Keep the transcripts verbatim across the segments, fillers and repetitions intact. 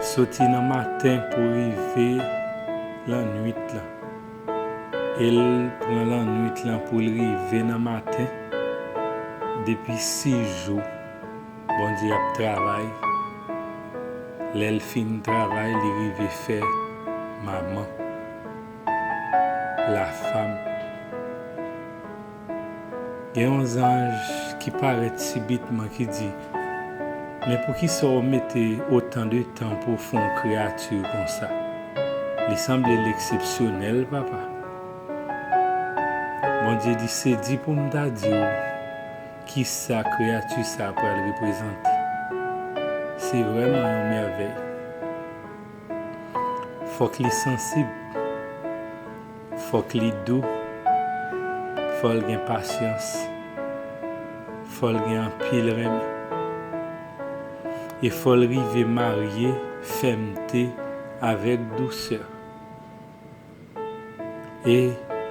Soti nan maten pou rive lannwit lan. E l pran lannwit lan pou l rive nan maten. Depi sis jou, Bondye ap travay. Lè l fin travay, li rive fè manman, la femme. Gen yon zanj ki parèt sibitman ki di, "Men poukisa w mete otan de tan pou w fè yon kreyati konsa? Li sanble l eksepsyonèl, papa." Bondye di, "Se di pou m ta di w kisa kreyati sa a pral reprezante. Se vrèman yon mèvèy." Fòk li sansib. Fòk li dou. Fò l gen pasyans. Fò l gen anpil renmen. E fò l rive marye fèmte avèk dousè. E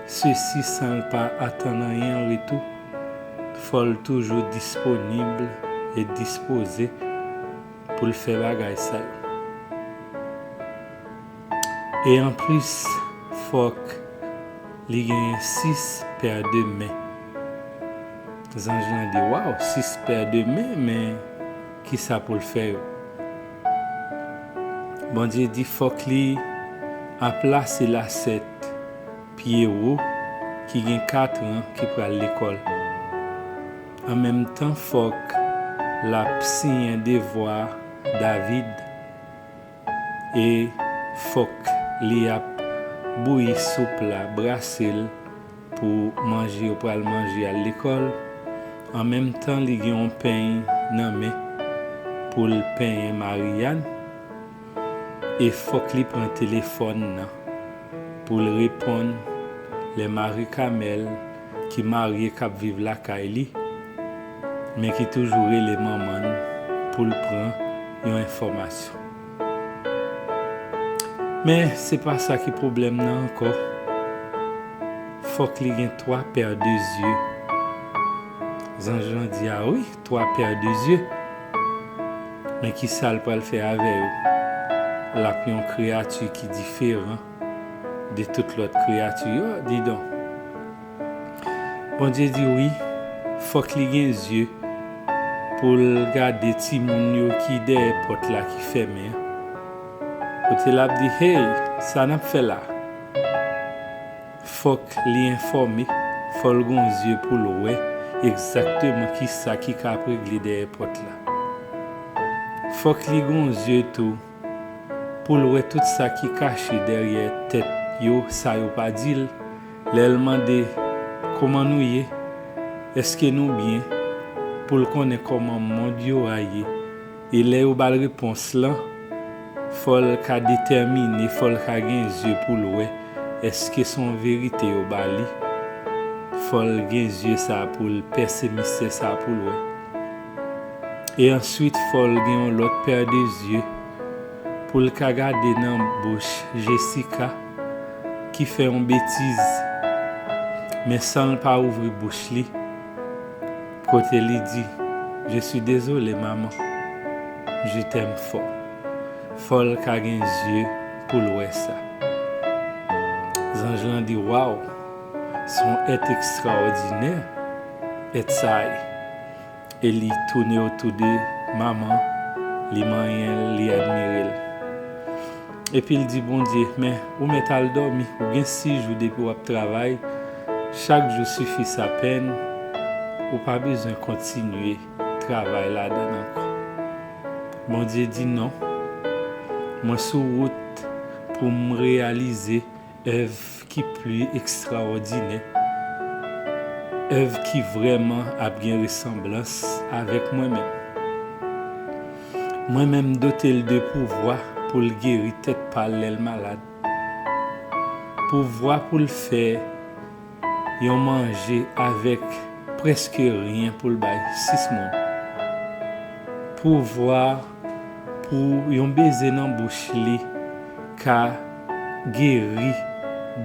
sesi san l pa atann anyen an retou, fò l toujou disponib e dispoze pou l fè bagay sa yo. E anplis, fòk li genyen sis pè de men. Zanj lan di, "Waw, sis pè de men, men kisa pou l fè yo?" Bondye di, "Fòk li aplase lasèt pye wo ki gen kat an ki pral lekòl. An menm tan, fòk l ap siyen devwa David." E fòk li ap bouyi soup la, brase l pou manje yo pral manje al lekòl. An menm tan, li gen yon peny nan men pou l penyen Marianne. E fòk li pran telefòn nan pou l reponn lè Marie Kamèl ki marye k ap viv lakay li, men ki toujou rele manman l pou l pran yon enfòmasyon. Men se pa sa ki pwoblèm nan ankò. Fòk li gen twa pè de zye. Zanj lan di, "A wi, twa pè de zye. Men kisa l pral fè avè yo?" L ap yon kreyati ki diferan de tout lòt kreyati yo, didon. Bondye di wi, fòk li gen zye pou l gade timoun yo ki dèyè pòt la ki fèmen an. Kote l ap di, "Hey, sa n ap fè la?" Fòk li enfòme, fò l gon zye pou l wè egzakteman kisa ki ka ap regle dèyè pòt la. Fòk li gon zye tou pou l wè tout sa ki kache dèyè tèt yo, sa yo pa di l. Lè l mande, "Kòman nou ye? Èske nou byen?" Pou l konnen kòman mond yo a ye. E lè yo ba l repons lan, fò l ka detèmine, fò l ka gen zye pou l wè èske se yon verite yo ba li. Fò l gen zye sa pou l pèse mistè sa pou l wè. E answit, fò l gen yon lòt pè de zye pou l ka gade nan bouch Jessica ki fè yon betiz, men san l pa ouvri bouch li, kote li di, "Je suis désolé, maman. Je t'aime fort." Fò l ka gen zye pou l wè sa. Zanj lan di, "Waw, se yon èt ekstraòdinè, èt sa a ye." E li tounen otou de manman, li manyen l, li admire l. Epi l di Bondye, "Men, ou mèt al dòmi, ou gen sis jou depi w ap travay, chak jou sifi sa pèn, ou pa bezwen kontinye travay ladan l ankò." Bondye di, "Non, mwen sou wout pou m reyalize èv ki pli ekstraòdinè, èv ki vrèman ap gen resanblans avèk mwen menm. Mwen menm dote l de pouvwa pou l geri tèt pa l lè l malad, pouvwa pou l fè yon manje avèk prèske ryen pou l bay sis moun. Pouvwa pou yon beze nan bouch li ka geri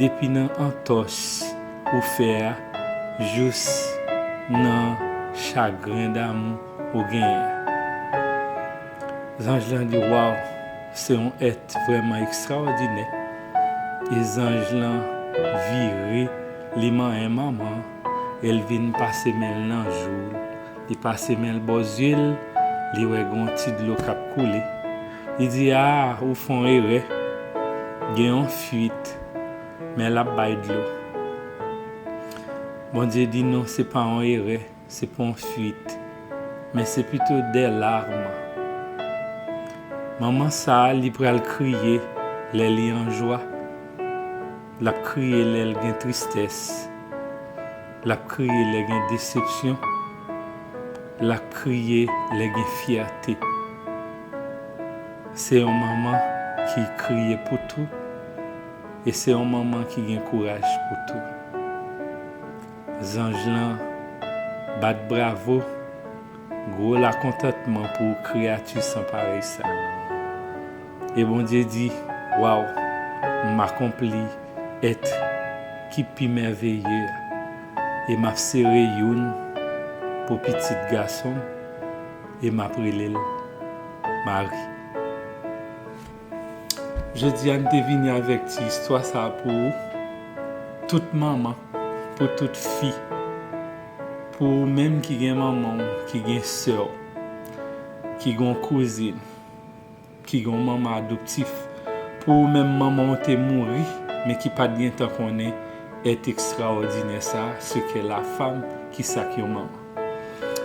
depi nan antòs ou fè a jous nan chagren damou ou genyen an." Zanj lan di, "Waw, Se yon èt vrèman ekstraòdinè. E zanj lan vire, li manyen manman, e l vin pase men l nan jou l. Li pase men l bò zye l, li wè gen yon ti dlo k ap koule. Li di, "A, ou fè yon erè. Gen yon fuit, men l ap bay dlo." Bondye di, "Non, se pa yon erè, se pa yon fuit, men se pito des larmes." Manman sa a, li pral kriye lè li an jwa. L ap kriye lè l gen tristès. L ap kriye lè gen desepsyon. L ap kriye lè gen fyète. Se yon manman ki kriye pou tou, e se yon manman ki gen kouraj pou tou. Zanj lan bat bravo, gwo lakontantman pou kreyati san parèy sa. E Bondye di, "Waw, m akonpli èt ki pi mèveye a, e m ap sere youn pou pitit gason m, e m ap rele l Mari." Jodi a, m te vini avèk ti istwa sa a pou ou, tout manman, pou tout fi, pou ou menm ki gen manman w, ki gen sè w, ki gen yon kouzin, ki gen yon manman adoptif, pou ou menm manman w te mouri, men ki pa t gentan konnen èt ekstraòdinè sa a, ce qu'est la femme, ki sa k yon manman.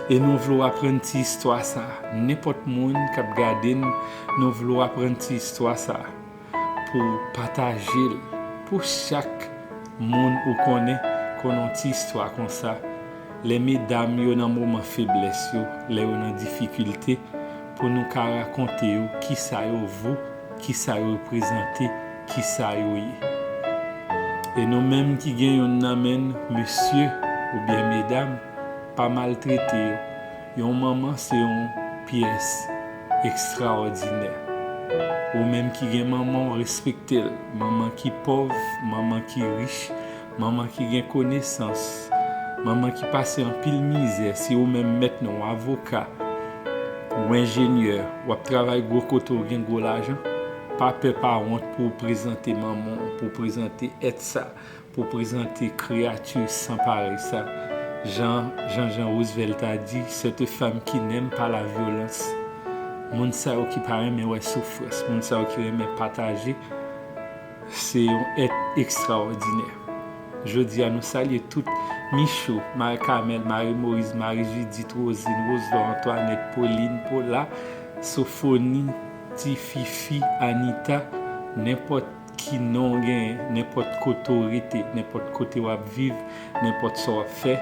E nou vle w aprann ti istwa sa a. Nenpòt moun k ap gade n, nou vle w aprann ti istwa sa a pou pataje l, pou chak moun ou konnen konn yon ti istwa konsa. Lè medam yo nan moman feblès yo, lè yo nan difikilte, pou nou ka rakonte yo kisa yo vo, kisa yo reprezante, kisa yo ye. E nou menm ki gen youn nan men n, mesye oubyen medam, pa maltrete yo. Yon manman se yon pyès ekstraòdinè. Ou menm ki gen manman w, respekte l. Manman ki pòv, manman ki rich, manman ki gen konesans, manman ki pase anpil mizè. Si ou menm mèt nan, w avoka, ou enjenyè, w ap travay gwo kote, w gen gwo lajan, pa pè, pa wont pou w prezante manman w, pou w prezante èt sa, pou w prezante kreyati san parèy sa. Jan Jean Jean Roosevelt ta di, cette femme qui n'aime pas la violence. Moun sa yo ki pa renmen wè soufrans, moun sa yo ki renmen pataje, se yon èt ekstraòdinè. Jodi a, nou salye tout Michou, Marie Carmel, Marie Moïse, Marie Judith, Rosine, Roselor, Antoinette, Pauline, Paula, Sofoni, Ti Fifi, Anita, nenpòt ki non w genyen, nenpòt kote w rete, nenpòt kote w ap viv, nenpòt sa w ap fè,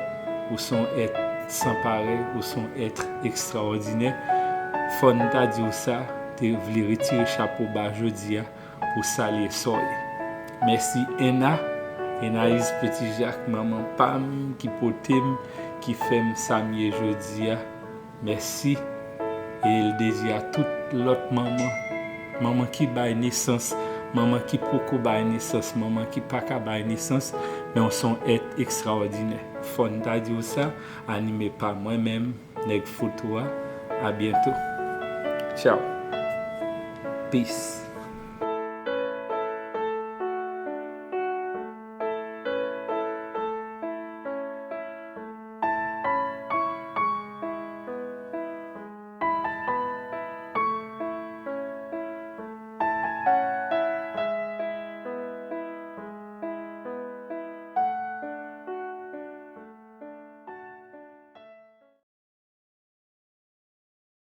ou se yon èt san parèy, ou se yon èt ekstraòdinè. Fò n ta di w sa, te vle retire chapo ba jodi a pou salye sa w ye. Mèsi Ena, Enaïs Petit Jacques, manman pa m ki pote m, ki fè m sa m ye jodi a. Mèsi. E l dezi a tout lòt manman, manman ki bay nesans, manman ki poko bay nesans, manman ki pa ka bay nesans, men w se yon èt ekstraòdinè. Fò n ta di w sa, anime pa mwen menm, nèg foto a. A byento. Tchao. Peace.